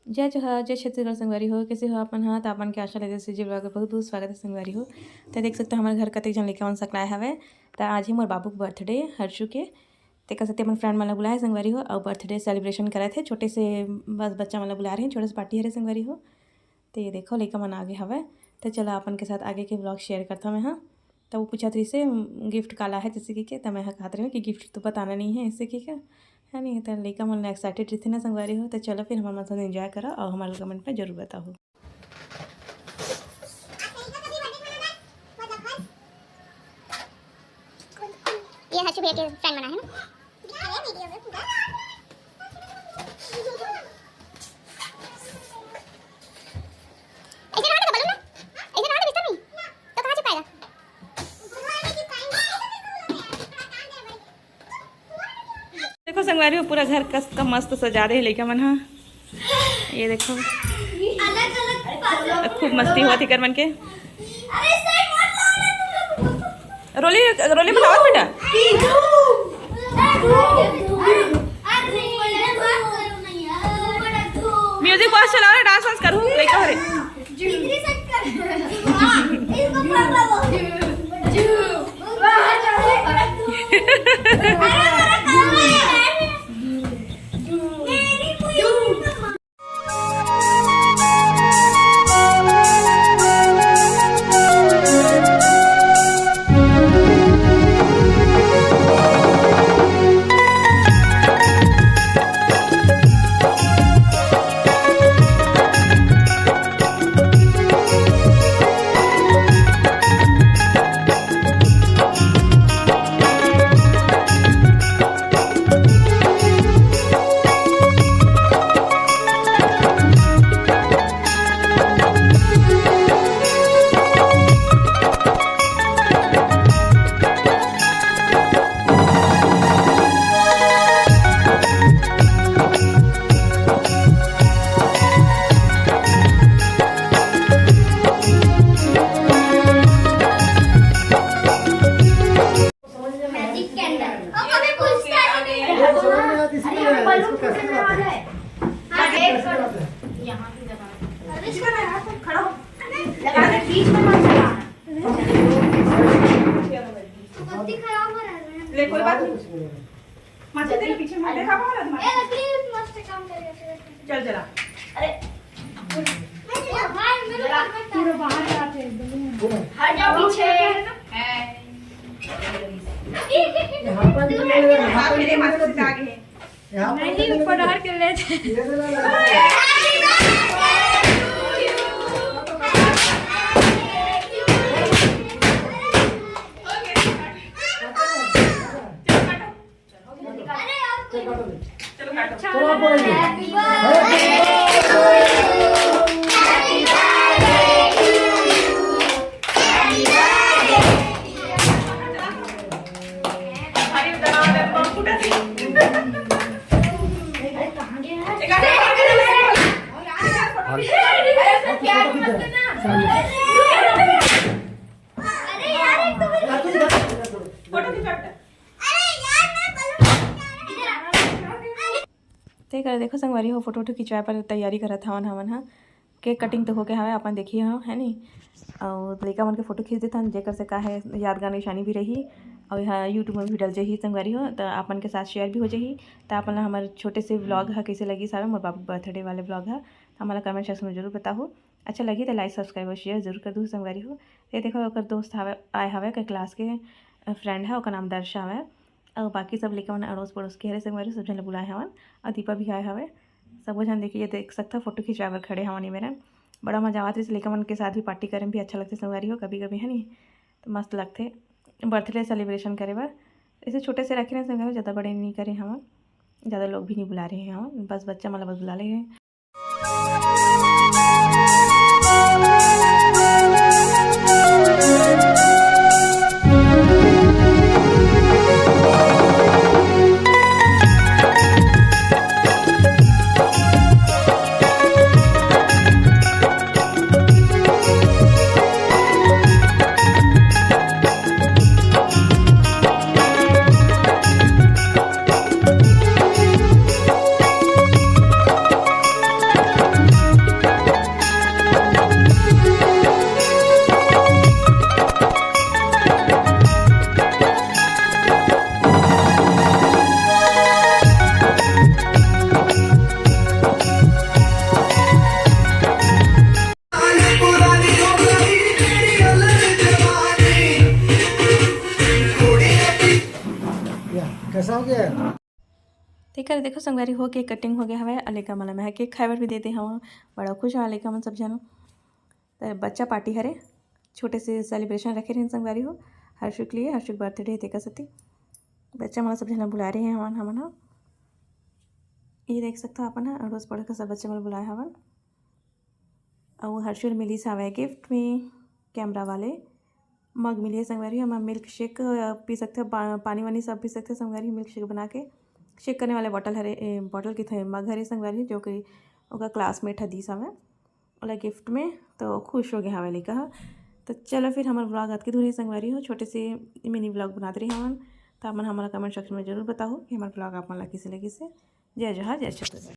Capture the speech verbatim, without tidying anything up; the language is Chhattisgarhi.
जय जोहार, जय छत्तीसगढ़ संगवारी हो। कैसे हो आप मन ह? त आप मन के आशा ले देसी जी vlog में बहुत बहुत स्वागत है संगवारी हो। त देख सकते हो हमर घर कतेक जन लइका मन सकलाए हवे। त आज ही मोर बाबू के birthday हर्षु के। तेकर सेती अपन friend मन ला बुलाए संगवारी हो, अउ birthday celebration करत हे। छोटे से बस बच्चा मन ला बुला रहे हैं, छोटे से party हरे संगवारी हो। त ये देखो लइका मन आगे हवे। त चलो अपन के साथ आगे के vlog share करता मैं, हाँ। त वो पूछत रहिसे gift काला है जैसे कि के, त मैं ह कहत रही कि gift तो बताना नहीं है ऐसे कि के, है नहीं। त लइका मन excited रहिथे ना संगवारी हो। त चलो फिर हमर मन साथ enjoy करो और हमारे comment में जरूर बताओ। ये हर्षु भैया के friend मन आए हैं ना। ऐसे रहा ना बलून ना, ऐसे रहा ना बिस्तर में, तो कहाँ चिपकाएगा? देखो संगवारी हो, पूरा घर कस का मस्त सजा दे हे लइका मन ह। ये देखो, खूब मस्ती होवत हे एकर मन के। रोली, रोली बनावत बेटा। Music box चलाओ रे, dance वांस करू, लइका हो रे। Magic candle। और कभी पूछता ही नहीं है। वो समझ में आती, इसलिए है, इसको कैसे बनाते हैं? हाँ, एक मिनट। यहाँ की जगह। अरे, इसका ना यार, तुम खड़ा हो। लगा दे, बीच में मत चला। तो गलती खराब हो रहा है। ले, कोई बात नहीं। माँ, तेरे पीछे में देखा, बाहर आ, ए, लकड़ी मस्त काम कर रही है। चल, चला। अरे। भाई, मेरे ऊपर मत डाल। पूरा बाहर जाते हैं, balloon। हट जाओ पीछे। यहाँ पर भी हाँ, मेरे माथे से आगे है। यहाँ पर नहीं, भी ऊपर डाल के ले जाए। ये वाला लगा। चलो, आप बोलेंगे। फोटो खींचो बेटा। तेकर देखो संगवारी हो, फोटो वोटो खिंचवाए पर तैयारी करत हवन हमन ह। केक कटिंग तो होके हवय, अपन देखिए हो, है नी? अउ लइका मन के फोटो खींच देथन, जेकर से का है, यादगार निशानी भी रही। अउ यहाँ YouTube में भी डल जाही संगवारी हो, त आप मन के साथ शेयर भी हो जाही। त आप मन ला हमर छोटे से व्लॉग ह कइसे लगिस हवय, मोर बाबू बर्थडे वाले व्लॉग ह, हमन ला कमेंट सेक्शन में जरूर बताहू। अच्छा लगी त लाइक, सब्सक्राइब अउ शेयर जरूर कर दूहू संगवारी हो। ये देखो, ओकर दोस्त हवय, आए हवय, ओकर क्लास के फ्रेंड है, ओकर नाम दर्शा हवय। अउ बाकी सब लइका मन अड़ोस पड़ोस के हरे संगवारी, सब झन ल बुलाए हवन। अउ दीपा भी आए हवय। सबो झन देखिए, देख सकथव, फोटो खिंचवाए बर खड़े हवन ए मेरन। बड़ा मजा आवत रहिस, लइका मन के साथ भी पार्टी करे में भी अच्छा लगथे संगवारी हो, कभी कभी, है नी? तो मस्त लगथे बर्थडे सेलिब्रेशन करे बर। ऐसे छोटे से रखे रहे संगवारी, ज़्यादा बड़े नहीं करे हवन, ज़्यादा लोग भी नहीं बुला रहे हवन, बस बच्चा मन ला बस बुला ले रहे। एकर देखो संगवारी हो, केक कटिंग हो गया हवय, अउ लइका मन ला मैं केक खाए बर भी दे दे हवं। बड़ा खुश हवय लइका मन सब झन। त बच्चा पार्टी हरे, छोटे से सेलिब्रेशन रखे रहिन संगवारी हो, हर्षु के लिए, हर्षु के बर्थडे हे तेकर सेती बच्चा मन ला सब झन ला बुलाए रहे हवन हमन ह। ये देख सकथव अपन ह, अड़ोस पड़ोस के सब बच्चा मन ला बुलाए हवन। अउ हर्षु ल मिलिस हवय गिफ्ट में कैमरा वाले मग मिलिस संगवारी हो। एमा मिल्क शेक, अ, पी सकथे, पा-, पानी वानी सब पी सकथे संगवारी हो, मिल्क शेक बना के। शेक करने वाले बॉटल हरे, ए, बॉटल के थे मग हरे संगवारी हो, जो कि ओकर क्लासमेट ह दीस हवय ओला गिफ्ट में, तो खुश हो गया हवय लइका ह। तो चलो फिर हमर ब्लॉग अतके दूर ही संगवारी हो, छोटे से मिनी ब्लॉग बनात रही हवन। तो आप मन हमला कमेंट सेक्शन में जरूर बताओ कि हमर ब्लॉग आप मन ला किसे लगिस हे। जय जोहार, जय छत्तीसगढ़।